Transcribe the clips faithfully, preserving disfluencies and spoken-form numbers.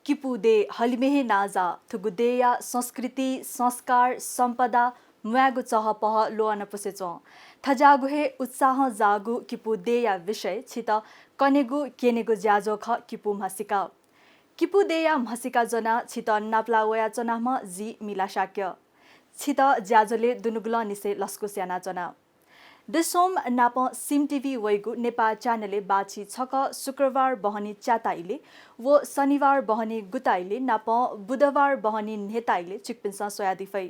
किपू देय् हलिमय् हे नांजाः। थुगु देय्‌या संस्कृति, संस्कार, सम्पदा, म्वायेगु चहःपहः ल्वःमन पुसे च्वं। थज्याःगु हे उत्साहं जाःगु किपू देय्‌या विषय छितः कनेगु, क्यनेगु ज्याझ्वः खः किपू म्हसीका। किपू देय्‌या म्हसीका ज्वनाः छितः नापलाः वयाच्वनाम्ह जि मिला शाक्य। छितः ज्याझ्वलय् दुनुगलंनिसें लसकुस यानाच्वना। देशोम नापं सिम टिभी वइगु नेपाः च्यानलय् बाःछि छकः शुक्रबार बहनी च्याता इलय् व शनिबार बहनी गुता इलय् नापं बुधबार बहनी न्हय्‌ता इलय् छिकपिन्सं स्वयादी फइ।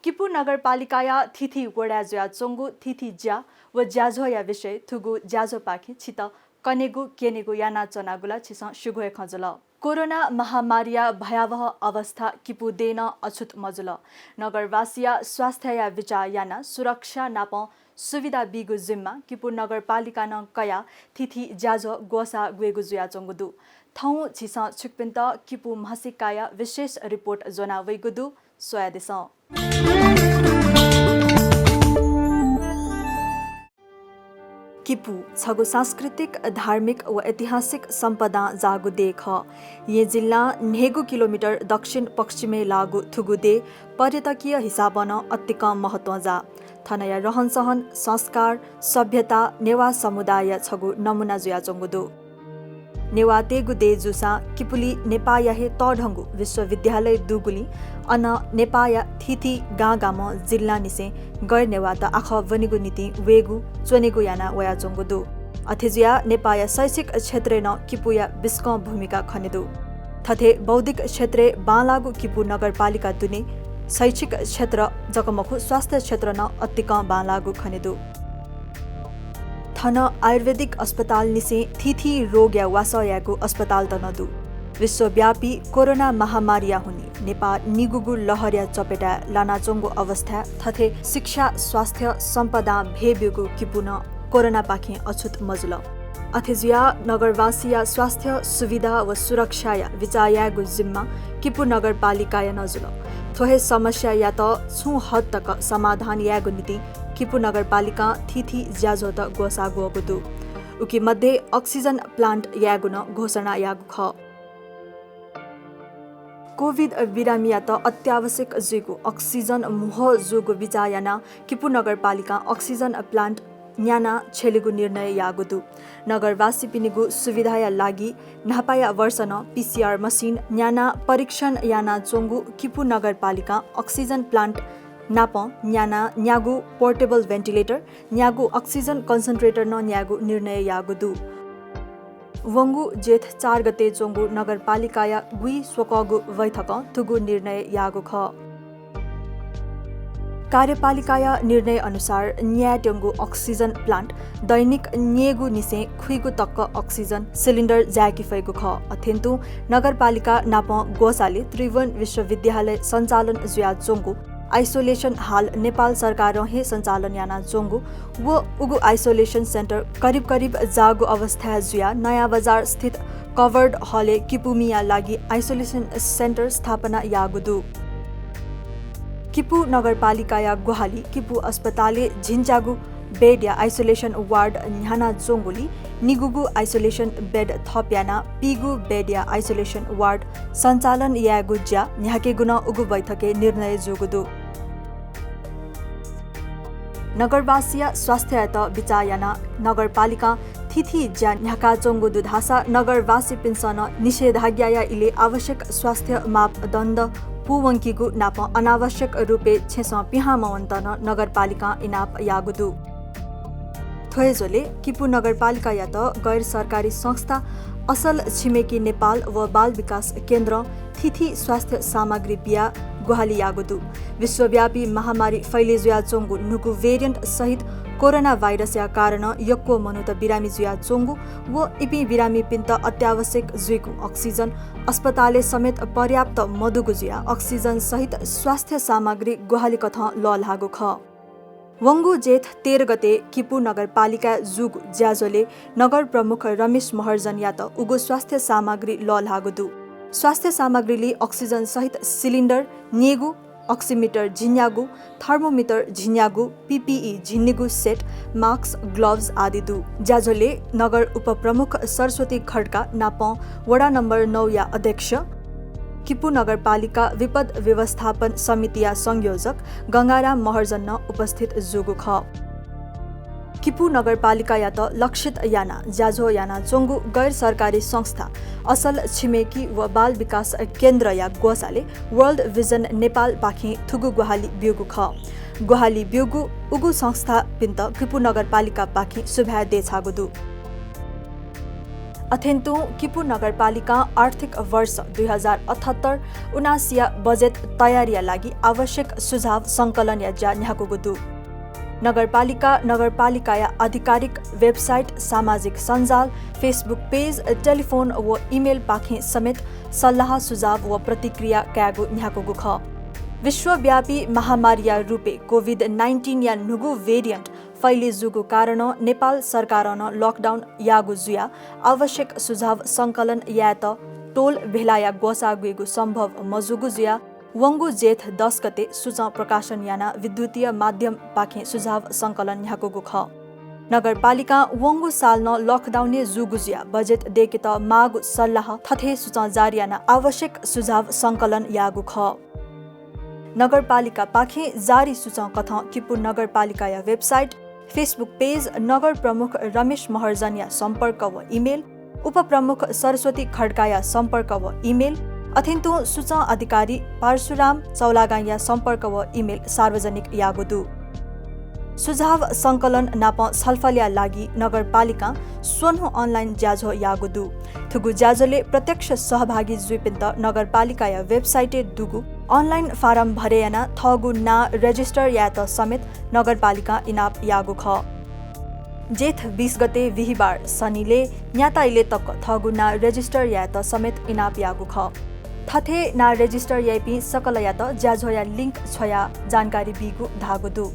किपू नगरपालिकाया थीथी वडाय् जुयाच्वंगु थीथी ज्या व ज्याझ्वःया विषय थुगु ज्याझ्वःपाखें छितः कनेगु, क्यनेगु यानाच्वनागु ला छिसं स्यूगु हे खँ जुल। कोरोना महामारीया भयावह अवस्था किपू देय् नं अछुत मजुल। नगरवासीया स्वास्थ्यया बिचाः यानाः सुरक्षा नापं सुविधा बीगु जिम्मा किपू नगरपालिकां नं कयाः थीथी ज्याझ्वः ग्वसाः ग्वयेगु जुयाच्वंगु दु। थौं झीसं छिकपिन्त किपू म्हसीकाया विशेष रिपोर्ट ज्वना वइगु दु, स्वयादिसँ। किपू छगू सांस्कृतिक, धार्मिक व ऐतिहासिक सम्पदां जाःगु देय् खः। येँ जिल्लां न्हय्‌गू किलोमिटर दक्षिण पश्चिमय् लाःगु थुगु देय् पर्यटकीय हिसाबं नं अतिकं महत्वं जाः। थनया रहनसहन, संस्कार, सभ्यता नेवाः समुदायया छगू नमूना जुयाच्वंगु दु। नेवाःतय्‌गु देय् जूसां किपुली नेपाःया हे तःधंगु विश्वविद्यालय दुगुलिं अन नेपाःया थीथी गांगामं जिल्लांनिसें गैर नेवाःत आखः ब्वनेगु निंतिं वयेगु, च्वनेगु याना वयाच्वंगु दु। अथे जुयाः नेपाःया शैक्षिक क्षेत्रय् नं किपुया बिस्कं भूमिका खने दु। थथे बौद्धिक क्षेत्रय् बांलाःगु किपू नगरपालिका दुने शैक्षिक क्षेत्र जक मखु, स्वास्थ्य क्षेत्र नं अतिकं बांलाःगु खने दु। थन आयुर्वेदिक अस्पतालनिसें थीथी रोगया वासः यायेगु अस्पतालत नं दु। विश्वव्यापी कोरोना महामारीया हुनिं नेपाः निगूगु लहरया चपेटाय् लानाच्वंगु अवस्थाय् थथे शिक्षा, स्वास्थ्य, सम्पदां भय् ब्यूगु किपू नं कोरोनापाखें अछुत मजुल। अथे जुयाः नगरवासीया स्वास्थ्य सुविधा व सुरक्षाया बिचाः यायेगु जिम्मा किपू नगरपालिकाया नं जुल। थ्व हे समस्यायात छुं हद तक समाधान यायेगु निंतिं किपू नगरपालिकां थीथी ज्याझ्वःत ग्वसाः ग्वःगु दु। उकी मध्ये oxygen plant यायेगु नं घोषणा याःगु खः। कोभिड बिरामीयात अत्यावश्यक जुइगु oxygen म्हो जूगु बिचाः यानाः किपू नगरपालिकां oxygen plant न्यानाः छ्यलेगु निर्णय याःगु दु। नगरवासीपिनिगु सुविधाया लागि न्हापाया वर्ष नं PCR machine न्यानाः परीक्षण यानाच्वंगु किपू नगरपालिकां oxygen plant नापं न्यानाः न्यागू portable ventilator, न्यागू oxygen concentrator नं न्यायेगु निर्णय याःगु दु। वंगु जेठ चार गते च्वंगु नगरपालिकाया गुइस्वकःगु बैठकं थुगु निर्णय याःगु खः। कार्यपालिकाया निर्णय अनुसार न्यायेत्यंगु oxygen plant दैनिक न्ययेगुनिसें खुइगु तक oxygen cylinder जाय्के फइगु खः। अथेंतुं नगरपालिका नापं ग्वसालय् त्रिभुवन विश्वविद्यालय सञ्चालन जुयाच्वंगु isolation hall नेपाल सरकारं हे सञ्चालन यानाच्वंगु व उगु isolation center करिब करिब जाःगु अवस्थाय् जुयाः नयाँ बजार स्थित covered hall-य् किपुमिया लागि isolation center स्थापना याःगु दु। किपू नगरपालिकाया ग्वाहालि किपू अस्पतालय् झिंच्यागू bed-या isolation ward न्ह्यानाच्वंगुलिं निगूगु isolation bed थप यानाः पीगू bed-या isolation ward सञ्चालन यायेगु ज्या न्ह्याकेगु नं उगु बैठकय् निर्णय जूगु दु। नगरवासीया स्वास्थ्ययात बिचाः यानाः नगरपालिकां थीथी ज्या न्ह्याकाच्वंगु दु धाःसा नगरवासीपिन्सं नं निषेधाज्ञाया इलय् आवश्यक स्वास्थ्य मापदण्ड पूवंकीगु नापं अनावश्यक रूपय् छेँसं पिहां मवनेत नं नगरपालिकां इनाप याःगु दु। थ्व हे झ्वलय् किपू नगरपालिकायात गैर सरकारी संस्था असल छिमेकी नेपाल व बाल विकास केन्द्रं थीथी स्वास्थ्य सामग्री बियाः ग्वाहालि याःगु दु। विश्वव्यापी महामारी फैले जुयाच्वंगु न्हूगु variant सहित कोरोना भाइरसया कारणं यक्व मनूत बिरामी जुयाच्वंगु व इपिं बिरामीपिन्त अत्यावश्यक जुइगु oxygen अस्पतालय् समेत पर्याप्त मदुगु जुयाः oxygen सहित स्वास्थ्य सामग्री ग्वाहालिकथं लःल्हाःगु खः। वंगु जेठ तेह्र गते किपू नगरपालिकाय् जूगु ज्याझ्वलय् नगर प्रमुख रमेश महर्जनयात उगु स्वास्थ्य सामग्री लःल्हाःगु दु। स्वास्थ्य सामग्रीली oxygen सहित cylinder, न्ययेगु अक्सिमिटर झिंन्यागू, थर्मोमिटर झिंन्यागू, पीपीई झिंनिगू सेट, मास्क, ग्लोभ्स आदि दु। ज्याझ्वलय् नगर उपप्रमुख सरस्वती खड्का नापं वडा नम्बर नौया अध्यक्ष, किपू नगरपालिका विपद व्यवस्थापन समितिया संयोजक गंगाराम महर्जन नं उपस्थित जूगु खः। किपू नगरपालिकायात लक्षित यानाः ज्याझ्वः यानाच्वंगु गैर सरकारी संस्था असल छिमेकी व बाल विकास केन्द्रया ग्वसालय् वर्ल्ड भिजन नेपालपाखें थुगु ग्वाहालि ब्यूगु खः। ग्वाहालि ब्यूगु उगु संस्थापिन्त किपू नगरपालिकापाखें सुभाय् देछाःगु दु। अथें तुं किपू नगरपालिकां आर्थिक वर्ष दुई हजार अठहत्तर उनासीया बजेट तयारीया लागि आवश्यक सुझाव संकलनया ज्या न्ह्याकूगु दु। नगरपालिका, नगरपालिकाया आधिकारिक वेबसाइट, सामाजिक सञ्जाल, Facebook पेज, टेलिफोन व इमेलपाखें समेत सल्लाह, सुझाव व प्रतिक्रिया कायेगु न्ह्याकूगु खः। विश्वव्यापी महामारीया रूपय् कोभिड नाइन्टिनया न्हूगु भेरिएन्ट फैले जूगु कारणं नेपाल सरकारं नं लकडाउन याःगु जुयाः आवश्यक सुझाव संकलन यायेत टोल भेलाया ग्वसाः गुइगु सम्भव मजूगु जुयाः वंगु जेठ दस गते सूचं प्रकाशन यानाः विद्युतीय माध्यमपाखें सुझाव संकलन न्ह्याकूगु खः। नगरपालिकां वंगु साल नं लकडाउनय् जूगु जुयाः बजेट दय्केत माःगु सल्लाह थथे सूचं जारी यानाः आवश्यक सुझाव संकलन याःगु खः। नगरपालिकापाखें जारी सूचंकथं किपू नगरपालिकाया वेबसाइट, Facebook पेज, नगर प्रमुख रमेश महर्जनया सम्पर्क व इमेल, उपप्रमुख सरस्वती खड्काया सम्पर्क व इमेल, अथें तुं सूचं अधिकारी परशुराम चौलागांया सम्पर्क व इमेल सार्वजनिक याःगु दु। सुझाव संकलन नापं छलफलया लागि नगरपालिकां स्वन्हु अनलाइन ज्याझ्वः याःगु दु। थुगु ज्याझ्वलय् प्रत्यक्ष सहभागी जुइपिन्त नगरपालिकाया वेबसाइटय् दुगु अनलाइन फारम भरे यानाः थःगु नां रेजिस्टर यायेत समेत नगरपालिकां इनाप याःगु खः। जेठ बिस गते बिहिबार सनिलय् न्याता इलय् तक थःगु नां रेजिस्टर यायेत समेत इनाप याःगु खः। थथे नां रेजिस्टर याइपिं सकलयात ज्याझ्वःया लिंक छ्वयाः जानकारी बीगु धाःगु दु।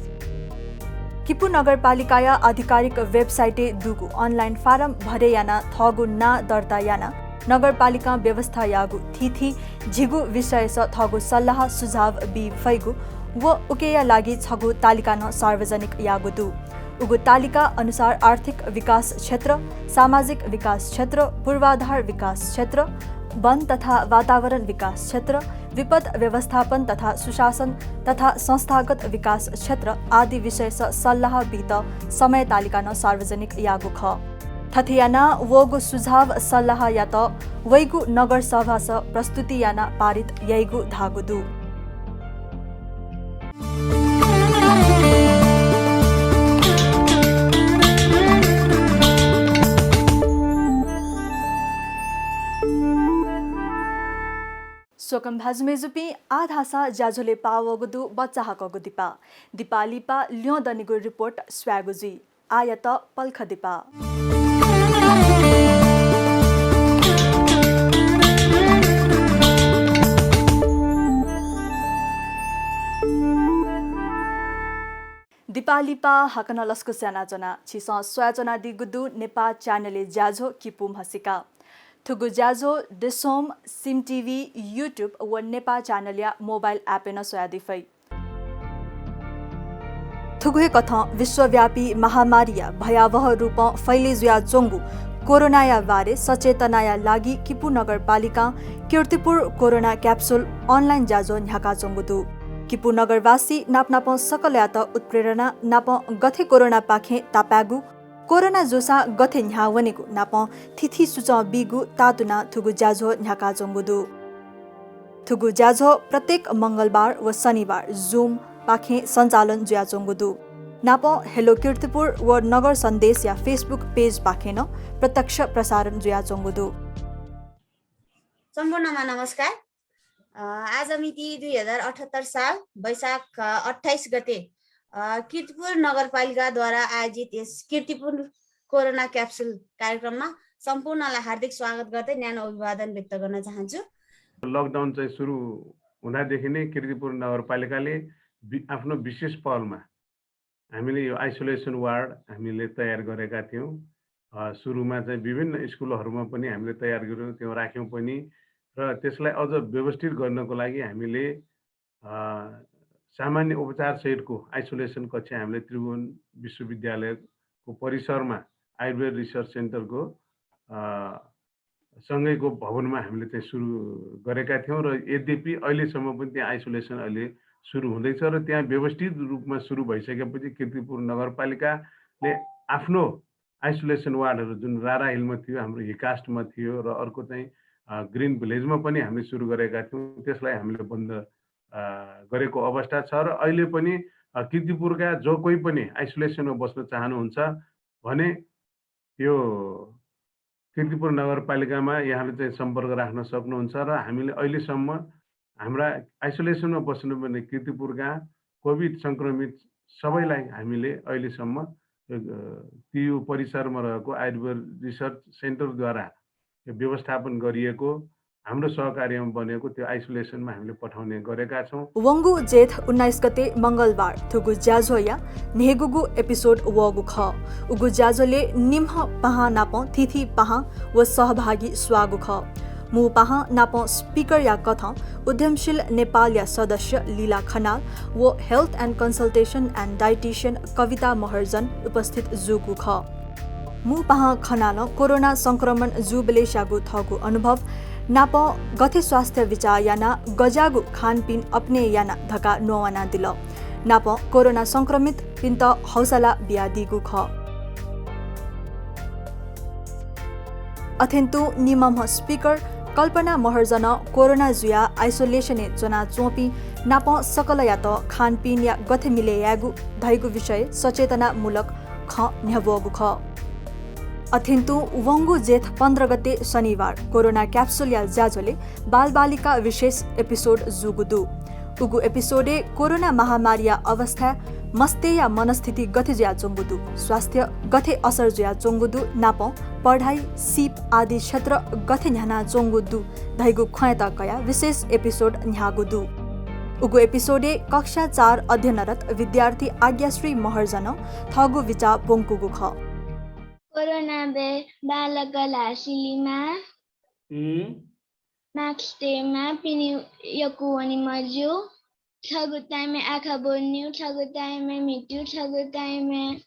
किपू नगरपालिकाया आधिकारिक वेबसाइटय् दुगु अनलाइन फारम भरे यानाः थःगु नां दर्ता यानाः नगरपालिकां व्यवस्था याःगु थीथी झिगू विषयस थःगु सल्लाह सुझाव बी फइगु व उकेया लागि छगू तालिका नं सार्वजनिक याःगु दु। उगु तालिका अनुसार आर्थिक विकास क्षेत्र, सामाजिक विकास क्षेत्र, पूर्वाधार विकास क्षेत्र, वन तथा वातावरण विकास क्षेत्र, विपद व्यवस्थापन तथा सुशासन तथा संस्थागत विकास क्षेत्र आदि विषयस सल्लाह बीत समय तालिका नं सार्वजनिक याःगु खः। थथे यानाः वःगु सुझाव सल्लाहयात वइगु नगरसभास प्रस्तुति यानाः पारित याइगु धाःगु दु। स्वकं भाजु मय्जुपिं, आः धाःसा ज्याझ्वलय् पाः वःगु दु बच्चा हाकःगु दिपा। दिपा लिपा ल्यं दनिगु रिपोर्ट स्वयेगु जुइ। आःयात पलख दिपा। दिपा लिपा हाकनं लसकुस यानाच्वना। छिसं स्वयाच्वनादीगु दु नेपाः च्यानलय् ज्याझ्वः किपू म्हसीका। थुगु ज्याझ्वः देशोम, सिम टिभी, YouTube व नेपाः च्यानलया मोबाइल एपय् नं स्वयादी फइ। थुगु हे कथं विश्वव्यापी महामारीया भयावह रूपं फैले जुयाच्वंगु कोरोनाया बारे सचेतनाया लागि किपू नगरपालिकां कीर्तिपुर कोरोना क्याप्सुल अनलाइन ज्याझ्वः न्ह्याकाच्वंगु दु। किपू नगरवासी नापनापं सकलयात उत्प्रेरणा नापं गथे कोरोनापाखें तापायेगु, कोरोना जूसां गथे न्ह्याः वनेगु नापं थीथी सुचं बीगु ताःतुनाः थुगु ज्याझ्वः न्ह्याकाच्वंगु दु। थुगु ज्याझ्वः प्रत्येक मंगलबार व शनिबार Zoom पाखें सञ्चालन जुयाच्वंगु दु। नापं Hello कीर्तिपुर व नगर सन्देशया Facebook पेज पाखें नं प्रत्यक्ष प्रसारण जुयाच्वंगु दु। सम्पूर्णमा नमस्कार। अ, आज मिति दुई हजार अठहत्तर साल वैशाख, अ, अट्ठाइस गते, अ, कीर्तिपुर नगरपालिकाद्वारा आयोजित यस कीर्तिपुर कोरोना क्याप्सुल कार्यक्रममा सम्पूर्णलाई हार्दिक स्वागत गर्दै न्यानो अभिवादन व्यक्त गर्न चाहन्छु। लकडाउन चाहिँ सुरु हुँदादेखि नै कीर्तिपुर नगरपालिकाले वि-, आफ्नो विशेष पहलमा हामीले यो आइसोलेसन वार्ड हामीले तयार गरेका थियौँ। अ, सुरुमा चाहिँ विभिन्न स्कुलहरूमा पनि हामीले तयार गऱ्यौँ, त्यहाँ राख्यौँ पनि। र त्यसलाई अझ व्यवस्थित गर्नको लागि हामीले अ, सामान्य उपचार सहितको isolation कक्ष हामीले त्रिभुवन विश्वविद्यालयको परिसरमा आयुर्वेद research centreको, अ, सँगैको भवनमा हामीले चाहिँ सुरु गरेका थियौँ र यद्यपि अहिलेसम्म पनि त्यहाँ isolation अहिले सुरु हुँदैछ र त्यहाँ व्यवस्थित रूपमा सुरु भइसकेपछि कीर्तिपुर नगरपालिकाले आफ्नो isolation wardहरू जुन रारा हिलमा थियो, हाम्रो हिकास्टमा थियो र अर्को चाहिँ, अ, ग्रिन भिलेजमा पनि हामीले सुरु गरेका थियौँ, त्यसलाई हामीले बन्द, अ, गरेको अवस्था छ र अहिले पनि, अ, कीर्तिपुरका जो कोही पनि isolation मा बस्न चाहनुहुन्छ भने यो कीर्तिपुर नगरपालिकामा यहाँले चाहिँ सम्पर्क राख्न सक्नुहुन्छ र हामीले अहिलेसम्म हाम्रा isolation मा बस्नुपर्ने कीर्तिपुरका COVID संक्रमित सबैलाई हामीले अहिलेसम्म, अ, टियु परिसरमा रहेको आयुर्वेद research centre द्वारा यो व्यवस्थापन गरिएको, हाम्रो सहकार्यमा बनेको त्यो isolation मा हामीले पठाउने गरेका छौँ। वंगु जेठ उन्नाइस गते मंगलबार थुगु ज्याझ्वःया न्हय्‌गूगु episode वःगु खः। उगु ज्याझ्वलय् निम्ह पाहां नाप थीथी पाहां व सहभागी स्वाःगु खः। मू पाहां नाप speaker या कथं उद्यमशील नेपालया सदस्य लीला खनाल व health and consultation and dietitian कविता महर्जन उपस्थित जूगु खः। मू पाहां खनालं कोरोना संक्रमण जूबलय्‌स्याःगु थःगु अनुभव नाप गथे स्वास्थ्य विचाः यानाः गज्याःगु खानपिन अपनय् याना धकाः न्ववानादिल। नाप कोरोना संक्रमितपिन्त हौसला बियादीगु खः। अथें तुं निम्हम्ह speaker कल्पना महर्जनं कोरोना जुयाः isolation य् च्वनाच्वंपिं नाप सकलयात खानपिनया गथे मिलय् यायेगु धइगु विषय सचेतनामूलक खँ न्ह्यब्वःगु खः। अथें तुं वंगु जेठ पन्ध्र गते शनिबार कोरोना capsule या ज्याझ्वलय् बालबालिका विशेष episode जूगु दु। उगु episode य् कोरोना महामारीया अवस्थाय् मस्तय्‌या मनस्थिति गथे जुयाच्वंगु दु, स्वास्थ्य गथे असर जुयाच्वंगु दु, नाप पढाइ, सीप आदि क्षेत्र गथे न्ह्यानाच्वंगु दु धइगु खँयात कयाः विशेष episode न्ह्याःगु दु। उगु episode य् कक्षा चार अध्ययनरत विद्यार्थी आज्ञाश्री महर्जनं थःगु विचाः प्वंकूगु खः। कोरोना बे बांलाक ल्हाः सिलिमा, हुँ। Mask तयेमा, पिने यक्व वने मज्यू। छगू time य् आँखा ब्वन्यु, छगू time य् म्हित्यु, छगू time य्,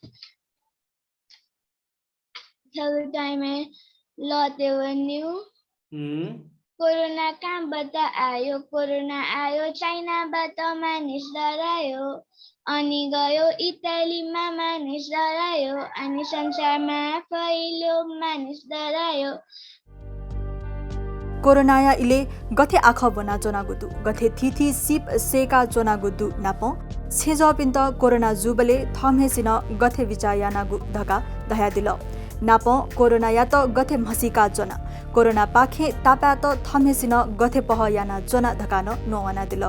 छगू time य् लः तये वन्यु। हुँ। कोरोना कहाँबाट आयो, कोरोना आयो चाइनाबाट, मानिस डरायो। अनि गयो इटालीमा, मानिस डरायो। अनि संसारमा फैल्यो, मानिस डरायो। कोरोनाया इलय् गथे आँखा ब्वनाच्वनागु दु, गथे थीथी सीप सय्‌काच्वनागु दु नापं छेँजःपिन्त कोरोना जूबलय् थःम्हेसिनं गथे विचाः यानागु धकाः धयादिल। नापं कोरोनायात गथे म्हसीकाच्वना, कोरोनापाखें तापायेत थःम्हेसिनं गथे पहः यानाच्वना धकाः नं न्ववानादिल।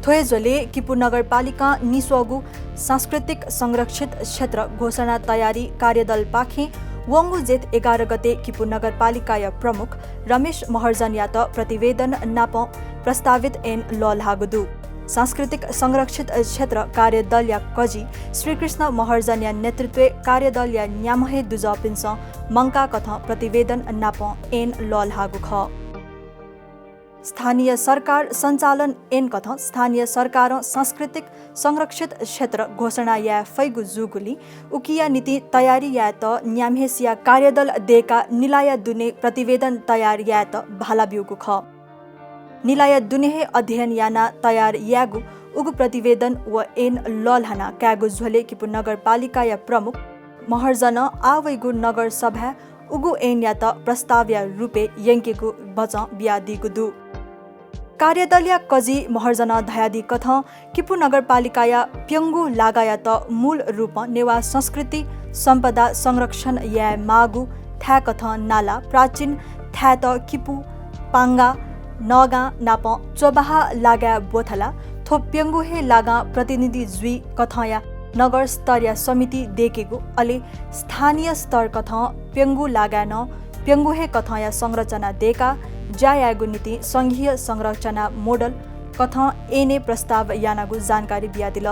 थ्व हे झ्वलय् किपू नगरपालिकां निस्वःगु सांस्कृतिक संरक्षित क्षेत्र घोषणा तयारी कार्यदलपाखें वंगु जेठ एघार गते किपू नगरपालिकाया प्रमुख रमेश महर्जनयात प्रतिवेदन नापं प्रस्तावित ऐन लःल्हाःगु दु। सांस्कृतिक संरक्षित क्षेत्र कार्यदलया कजि श्रीकृष्ण महर्जनया नेतृत्वय् कार्यदलया न्याम्ह हे दुजःपिन्सं मंकाःकथं प्रतिवेदन नापं ऐन लःल्हाःगु खः। स्थानीय सरकार सञ्चालन ऐनकथं स्थानीय सरकारं सांस्कृतिक संरक्षित क्षेत्र घोषणा याये फइगु जूगुलिं उकिया निंतिं तयारी यायेत न्याम्हेसिया कार्यदल दय्काः निलाया दुने प्रतिवेदन तयार यायेत भाला ब्यूगु खः। निलाया दुने हे अध्ययन यानाः तयार यायेगु उगु प्रतिवेदन व ऐन लःल्हानाः कायेगु झ्वलय् किपू नगरपालिकाया प्रमुख महर्जनं आः वइगु नगरसभाय् उगु ऐनयात प्रस्तावया रूपय् यंकेगु बचं बियादीगु दु। कार्यदलया कजि महर्जनं धयादीकथं किपू नगरपालिकाया प्यंगू लागायात मूल रूपं नेवाः संस्कृति सम्पदा संरक्षण याये माःगु थाय्कथं नाला प्राचीन थाय्त किपू, पांगा, नगां नाप च्वबाहा लागाय् ब्वथलाः थ्व प्यंगू हे लागां प्रतिनिधि जुइ कथंया नगर स्तरया समिति दय्केगु, अले स्थानीय स्तर कथं प्यंगू लागाय् नं प्यंगू हे कथंया संरचना दय्काः ज्या यायेगु निंतिं संघीय संरचना मोडल कथं ऐनय् प्रस्ताव यानागु जानकारी बियादिल।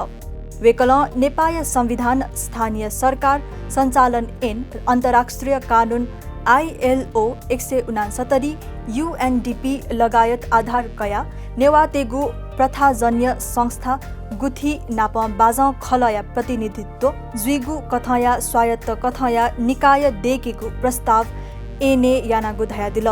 वय्कलं नेपाःया संविधान, स्थानीय सरकार सञ्चालन ऐन, अन्तर्राष्ट्रिय कानून आईएलओ एक सय उनासत्तरी, युएनडिपी लगायत आधार कयाः नेवाःतय्गु प्रथाजन्य संस्था गुथि नापं बाजं खलःया प्रतिनिधित्व जुइगु कथंया स्वायत्त कथंया निकाय दय्‌केगु प्रस्ताव ऐनय् यानागु धयादिल।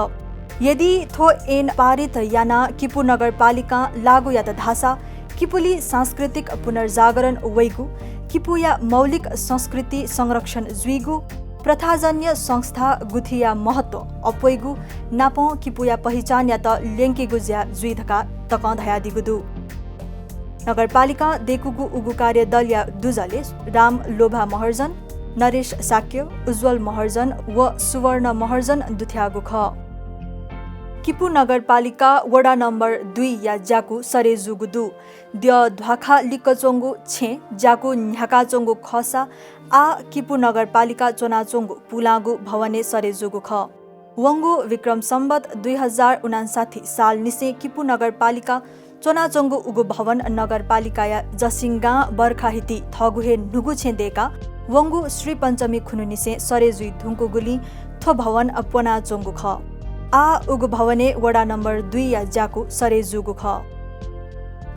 यदि थ्व ऐन पारित यानाः किपू नगरपालिकां लागू यात धाःसा किपूली सांस्कृतिक पुनर्जागरण वइगु, किपूया मौलिक संस्कृति संरक्षण जुइगु, प्रथाजन्य संस्था गुथिया महत्व अप्वइगु नापं किपूया पहिचानयात ल्यंकेगु ज्या जुइ धकाः तकं धयादीगु दु। नगरपालिकां दय्‌कूगु उगु कार्यदलया दुजलय् राम लोभा महर्जन, नरेश शाक्य, उज्ज्वल महर्जन व सुवर्ण महर्जन दुथ्याःगु खः। किपू नगरपालिका वडा नम्बर दुईया ज्याकू सरे जूगु दु। द्यः ध्वाखा लिक्क च्वंगु छेँ ज्याकू न्ह्याकाच्वंगु खःसा आः किपू नगरपालिका च्वनाच्वंगु पुलांगु भवनय् सरे जूगु खः। वंगु विक्रम सम्बत दुई हजार उनान्साठी सालनिसें किपू नगरपालिका च्वनाच्वंगु उगु भवन नगरपालिकाया जसिंगां बर्खाहिति थःगु हे न्हूगु छेँ दय्‌काः वंगु श्रीपञ्चमी खुन्हुनिसें सरे जुइ धुंकूगुलिं थ्व भवन प्वनाच्वंगु खः। आः उगु भवनय् वडा नम्बर दुईया ज्याकू सरे जूगु खः।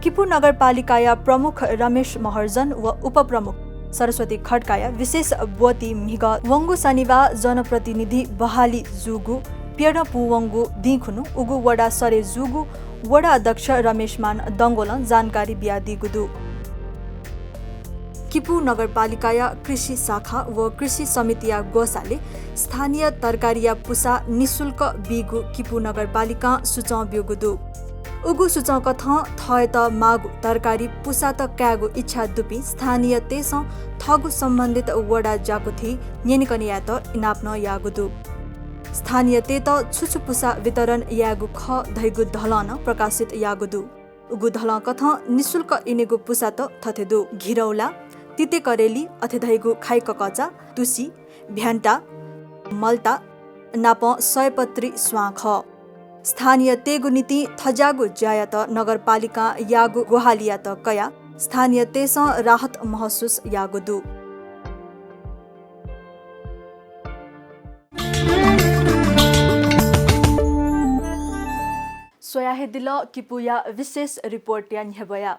किपू नगरपालिकाया प्रमुख रमेश महर्जन व उपप्रमुख सरस्वती खड्काया विशेष ब्वति म्हिगः वंगु शनिबाः जनप्रतिनिधि बहाली जूगु प्यदँ पूवंगु दिं खुन्हु उगु वडा सरे जूगु वडा अध्यक्ष रमेशमान डंगोलं जानकारी बियादीगु दु। किपू नगरपालिकाया कृषि शाखा व कृषि समितिया ग्वसालय् स्थानीय तरकारीया पुसा निशुल्क बीगु किपू नगरपालिकां सुचं ब्यूगु दु। उगु सुचं कथं थःत माःगु तरकारी पुसात कायेगु इच्छा दुपिं स्थानीयतय्‌सं थःगु सम्बन्धित वडा ज्याकुथि न्यनेकने यायेत इनाप नं याःगु दु। स्थानीयतय्‌त छु छु पुसा वितरण यायेगु खः धइगु धलं नं प्रकाशित याःगु दु। उगु धलं कथं निशुल्क इनेगु पुसात थथे दु, घिरौला, तिते करेली, अथे धइगु खाइ ककचा, तुसी, भ्यान्टा, मल्ता नापं सयपत्री स्वां खः। स्थानीयतय्‌गु निंतिं थज्याःगु ज्यायात नगरपालिकां याःगु ग्वाहालियात कयाः स्थानीयतय्‌सं राहत महसुस याःगु दु। स्वया हे दिल किपूया विशेष रिपोर्टया न्ह्यब्वया।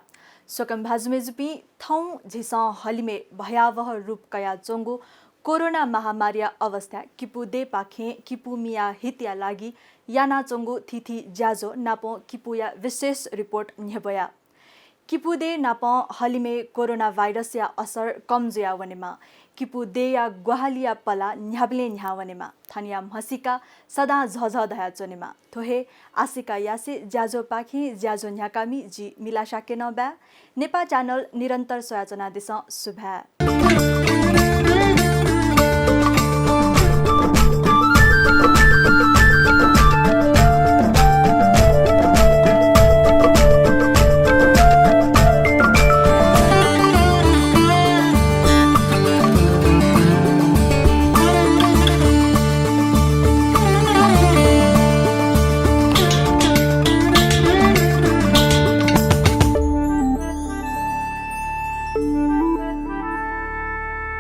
स्वकं भाजु मय्‌जुपिं, थौं झीसं हलिमय् भयावह रूप कयाच्वंगु कोरोना महामारीया अवस्था, किपू देय्‌पाखें किपू मिया हितया लागि यानाच्वंगु थीथी ज्याझ्वः नापं किपूया विशेष रिपोर्ट न्ह्यब्वया। किपू देय् नापं हलिमय् कोरोना भाइरसया असर कम जुया वनेमा। किपू देय्‌या ग्वाहालिया पला न्ह्याबलें न्ह्याः वनेमा। थनया म्हसीका सदां झःझः धयाच्वनेमा। थ्व हे आशिका यासें ज्याझ्वःपाखें ज्याझ्वः न्ह्याकामि जि मिला शाक्यं बाय्। नेपाः च्यानल निरन्तर स्वयाच्वनादिसँ। सुभाय्।